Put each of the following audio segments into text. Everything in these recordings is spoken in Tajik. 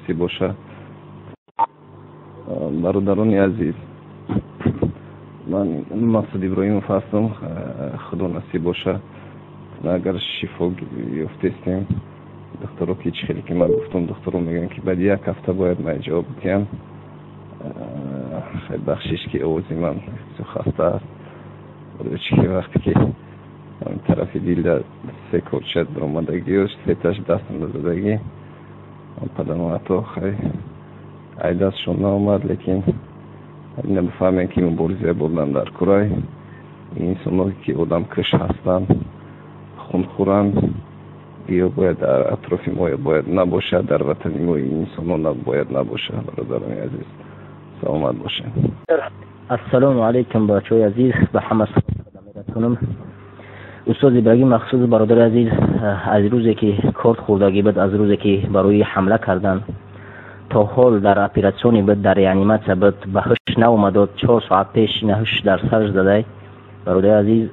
Насиб боша. Бародарони азиз, ман Мақсуд Иброҳимов ҳастам. Худо насиб боша, агар шифо ёфтестем, духтаро ки чӣ хеле ки ман гуфтам, духтаро мегӯянд, ки баъди як ҳафта бояд ман ҷавоб диҳам. Бахшиш, ки овози ман хаста аст, чӣ ки вақте ки тарафи дилда се корча даромадагию сеташ дастам задагӣ, падармато хай ай дастшон наомад, лекин ина бифаҳмем, ки мубориза бурдан дар курай инсонҳое ки одамкуш ҳастанд, хунхӯранд, ё бояд дар атрофи мо ё бояд набошад, дар ватани мо инсонҳо бояд набошад. Бародарони азиз, саломат бошед. Ассалому алайкум, бачаҳои азиз, ба ҳама мерасонам. Устоз Ибрагим Мақсуд, бародари азиз, аз рӯзе ки корт хӯрдагӣ буд, аз рӯзе ки барои ҳамла кардан, то ҳол дар оператсионӣ буд, дар реаниматсия буд, ба ҳуш наомадод. 4 соат пеш ина ҳуш дар сараш задай. Бародари азиз,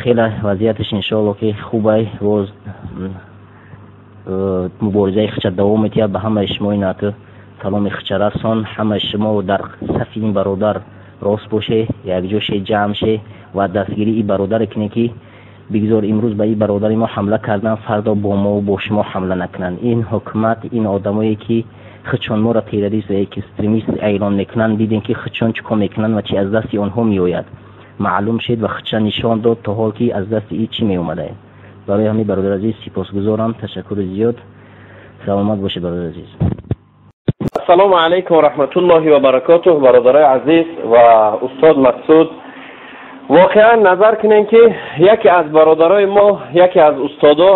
хеле вазъияташ, иншоалло, ки хубай, боз муборизаи хича давом метиҳад. Ба ҳамаи шумо инату саломи хича расон. Ҳамаи шумо дар сафи ин бародар рост боше, якҷо ше, ҷамъ ше ва дастгирии ин бародаре кунед, ки бигзор имрӯз ба ин бародари мо ҳамла кардан, фардо бо мо бо шумо ҳамла накунанд. Ин ҳукумат, ин одамое ки худшон моро террорист ва экстремист эълон мекунанд, дидем, ки худшон чӣ кор мекунанд ва чи аз дасти онҳо меояд, маълум шуд ва худша нишон дод то ҳол, ки аз дасти и чӣ меомадае. Барои ҳамин, бародари азиз, сипосгузорам, ташаккури зиёд, саломат бошед, бародари азиз. Ассалому алайкум ва раҳматуллоҳи ва баракотуҳ, бародарои азиз ва устод Мақсуд. Воқеан назар кунем, ки яке аз бародарои мо, яке аз устодо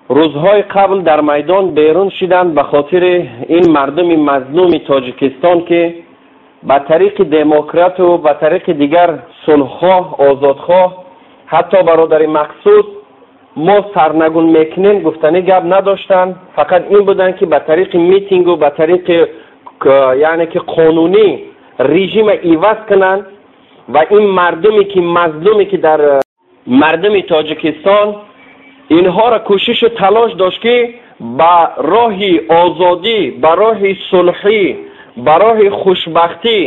рӯзҳои қабл дар майдон берун шиданд ба хотири ин мардуми мазлуми Тоҷикистон, ки ба тариқи демократу ба тариқи дигар сулҳхоҳ, озодхоҳ. Ҳатто бародари Мақсуд мо сарнагун мекунем гуфтанӣ гап надоштанд, фақат ин буданд, ки ба тариқи митингу ба тариқи, яъне ки, қонунӣ режима иваз кунанд ва ин мардуме ки мазлуме ки дар мардуми Тоҷикистон инҳоро кӯшишу талош дошт, ки ба роҳи озодӣ, ба роҳи сулҳӣ, ба роҳи хушбахтӣ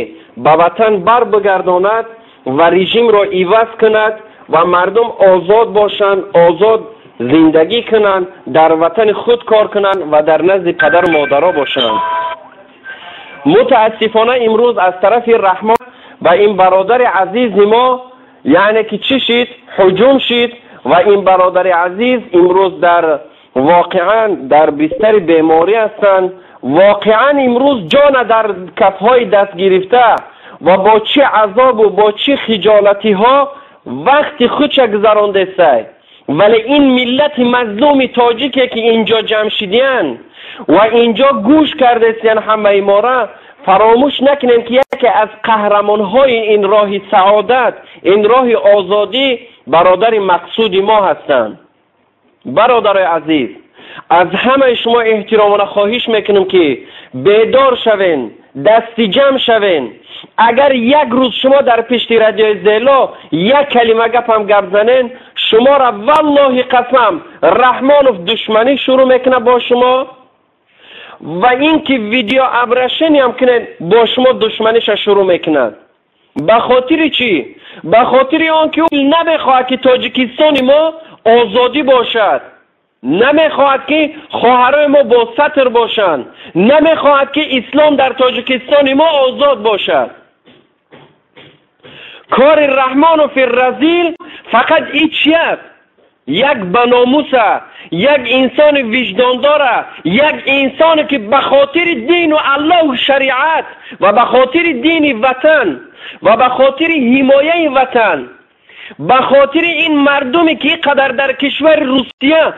ба ватан бар бигардонад ва режимро иваз кунад ва мардум озод бошанд, озод зиндагӣ кунанд, дар ватани худ кор кунанд ва дар назди падару модаро бошанд. Мутаассифона, имрӯз аз тарафи Раҳмон ба ин бародари азизи мо, яъне ки, чӣ шид? Ҳуҷум шид ва ин бародари азиз имрӯз дар воқеан дар бистари беморӣ ҳастанд. Воқеан имрӯз ҷона дар кафҳои даст гирифта ва бо чӣ азобу бо чӣ хиҷолатиҳо вақти худша гузарондесай. Вале ин миллати мазлуми тоҷике, ки инҷо ҷамъ шидиянд ва инҷо гӯш кардесиян, ҳамаи мора фаромӯш накунем, ки яке аз қаҳрамонҳои ин роҳи саодат, ин роҳи озодӣ бародари Мақсуди мо ҳастанд. Бародарои азиз, аз ҳамаи шумо эҳтиромона хоҳиш мекунем, ки бедор шавен, дасти ҷамъ шавен. Агар як рӯз шумо дар пишти радиои Зело як калима гапам гап занен, шуморо, валлоҳи қасам, Раҳмонов душманӣ шурӯъ мекунад бо шумо ва ин ки видеообращение ам кунед, бо шумо душманиша шурӯъ мекунад. Ба хотири чӣ? Ба хотири он ки ӯ намехоҳад, ки Тоҷикистони мо озодӣ бошад, намехоҳад, ки хоҳарои мо бо сатр бошанд, намехоҳад, ки ислом дар Тоҷикистони мо озод бошад. Кори Раҳмонофи разил фақат и чи аст? Як баномуса, як инсони виҷдондора, як инсоне, ки ба хотири дину Аллоҳу шариат ва ба хотири дини ватан ва ба хотири ҳимояи ватан, ба хотири ин мардуме, ки ин қадар дар кишвари Русия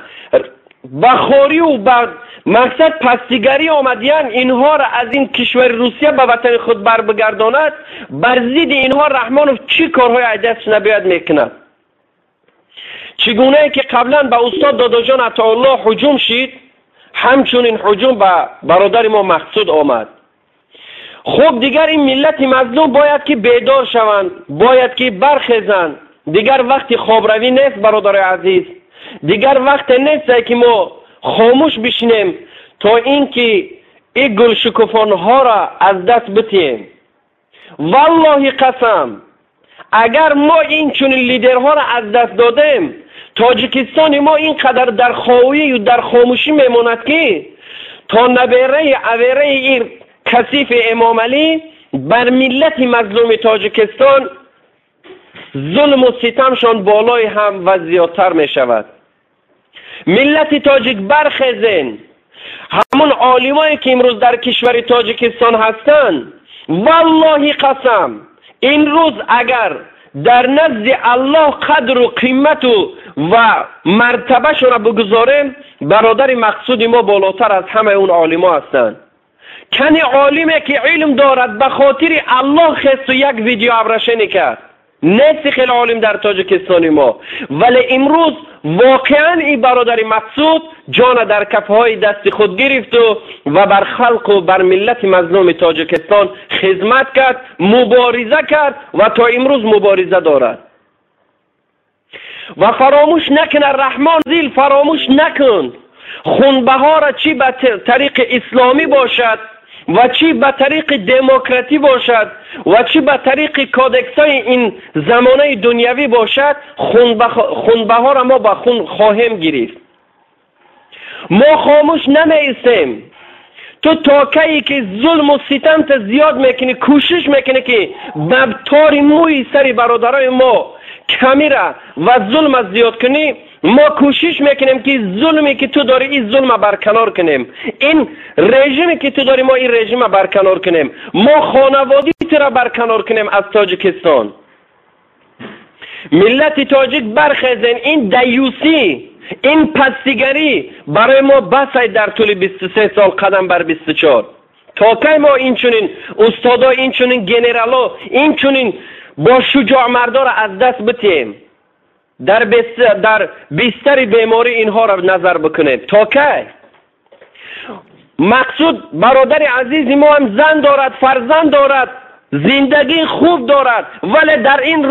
ба хориву ба мақсад пастигарӣ омадиян, инҳоро аз ин кишвари Русия ба ватани худ барбигардонад, бар зидди инҳо Раҳмонов чӣ корҳои аз дастш набиёяд мекунад. Чӣ гунае ки қаблан ба устод Додоҷон Атоулло ҳуҷум шид, ҳамчунин ҳуҷум ба бародари мо Мақсуд омад. Хуб, дигар ин миллати мазлум бояд ки бедор шаванд, бояд ки бархезанд. Дигар вақти хобравӣ нест, бародарои азиз, дигар вақте несте, ки мо хомӯш бишинем. То инки ин гулшукуфонҳоро аз даст битиҳем. Валлоҳи қасам, агар мо ин чунин лидерҳоро аз даст додем, Тоҷикистони мо ин қадар дар ховию дар хомӯшӣ мемонад, ки то набераи авераи ин касифи Эмомалӣ бар миллати мазлуми Тоҷикистон зулму ситамшон болои ҳам ва зиёдтар мешавад. Миллати тоҷик, бархезен! Ҳамун олимое ки имрӯз дар кишвари Тоҷикистон ҳастанд, валлоҳи қасам, имрӯз агар дар назди Аллоҳ қадру қимату ва мартабашонро бигузорем, бародари Мақсуди мо болотар аз ҳамаи он олимо ҳастанд. Кани олиме ки илм дорад, ба хотири Аллоҳ хесту як видео обращение кард? Нести хеле олим дар Тоҷикистони мо. Вале имрӯз воқеан ин бародари Мақсуд ҷона дар кафҳои дасти худ гирифту ва бар халқу бар миллати мазлуми Тоҷикистон хизмат кард, мубориза кард ва то имрӯз мубориза дорад. Ва фаромӯш накунад, Раҳмон зил, фаромӯш накун, хунбаҳоро, чӣ ба тариқи исломӣ бошад ва чӣ ба тариқи демократӣ бошад ва чӣ ба тариқи кодексҳои ин замонаи дунявӣ бошад, хунбаҳоро мо ба хун хоҳем гирифт. Мо хомӯш намеистем. Ту то кае ки зулму ситамта зиёд мекунӣ, кӯшиш мекунӣ, ки ба тори мӯи сари бародарои мо камира ва зулма зиёд кунӣ, мо кӯшиш мекунем, ки зулме ки ту дорӣ, ин зулма барканор кунем, ин режиме ки ту дорӣ, мо ин режима барканор кунем, мо хонаводии тура барканор кунем аз Тоҷикистон. Миллати тоҷик, бархезен! Ин даюсӣ, ин пастигарӣ барои мо басай. Дар тӯли 23 сол, қадам бар 24, то кай мо инчунин устодо, инчунин генерало, инчунин бо шуҷоъмардоро аз даст битиҳем, дар бистари беморӣ инҳоро назар бикунем? То кай? Мақсуд бародари азизи мо ҳам зан дорад, фарзанд дорад, зиндагии хуб дорад, вале дар ин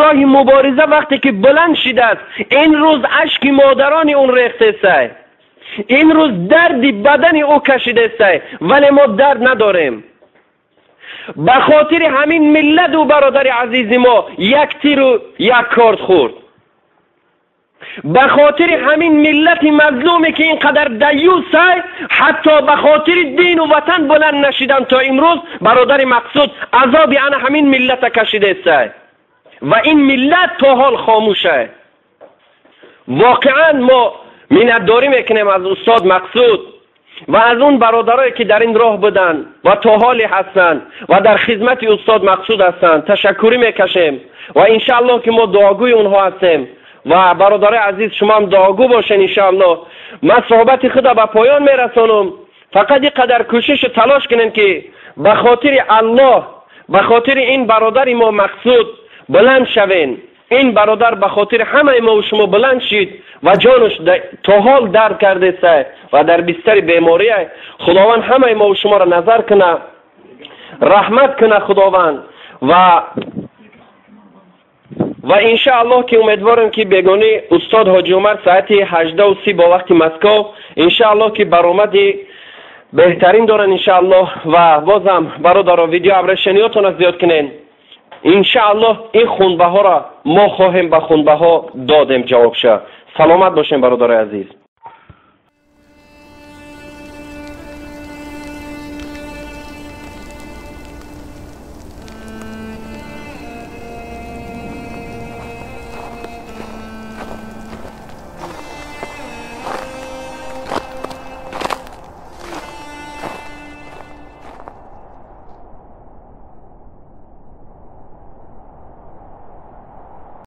роҳи мубориза вақте ки баланд шидааст, ин рӯз ашки модарони он рехтесай, ин рӯз дарди бадани ӯ кашидесай, вале мо дард надорем. Ба хотири ҳамин миллату бародари азизи мо як тиру як корд хӯрд. Ба хотири ҳамин миллати мазлуме ки ин қадар даюсай, ҳатто ба хотири дину ватан баланд нашидан, то имрӯз бародари Мақсуд азоби ана ҳамин миллата кашидесай ва ин миллат то ҳол хомӯшай. Воқеан мо миннатдорӣ мекунем аз устод Мақсуд ва аз он бародарое ки дар ин роҳ буданд ва то ҳоле ҳастанд ва дар хизмати устод Мақсуд ҳастанд. Ташаккурӣ мекашем ва иншааллоҳ ки мо дуогӯи онҳо ҳастем. Ва бародарои азиз, шумо ҳам дуогӯ бошед, иншааллоҳ. Ман суҳбати худа ба поён мерасонам. Фақат ин қадар кӯшишу талош кунем, ки ба хотири Аллоҳ, ба хотири ин бародари мо Мақсуд баланд шавем. Ин бародар ба хотири ҳамаи мо шумо баланд шид ва ҷонаш то ҳол дард кардеса ва дар бистари бемория. Худованд ҳамаи мо шуморо назар куна, раҳмат куна Худованд. Ва иншааллоҳ ки умедворем, ки бегонӣ устод Ҳоҷи Умар соати 18:30 бо вақти Москов иншааллоҳ ки баромади беҳтарин доранд, иншааллоҳ. Ва бозам, бародаро, видео обращение ётонро зиёд кунед. Иншааллоҳ ин хунбаҳоро мо хоҳем ба хунбаҳо додем ҷавобша. Саломат бошем, бародарои азиз.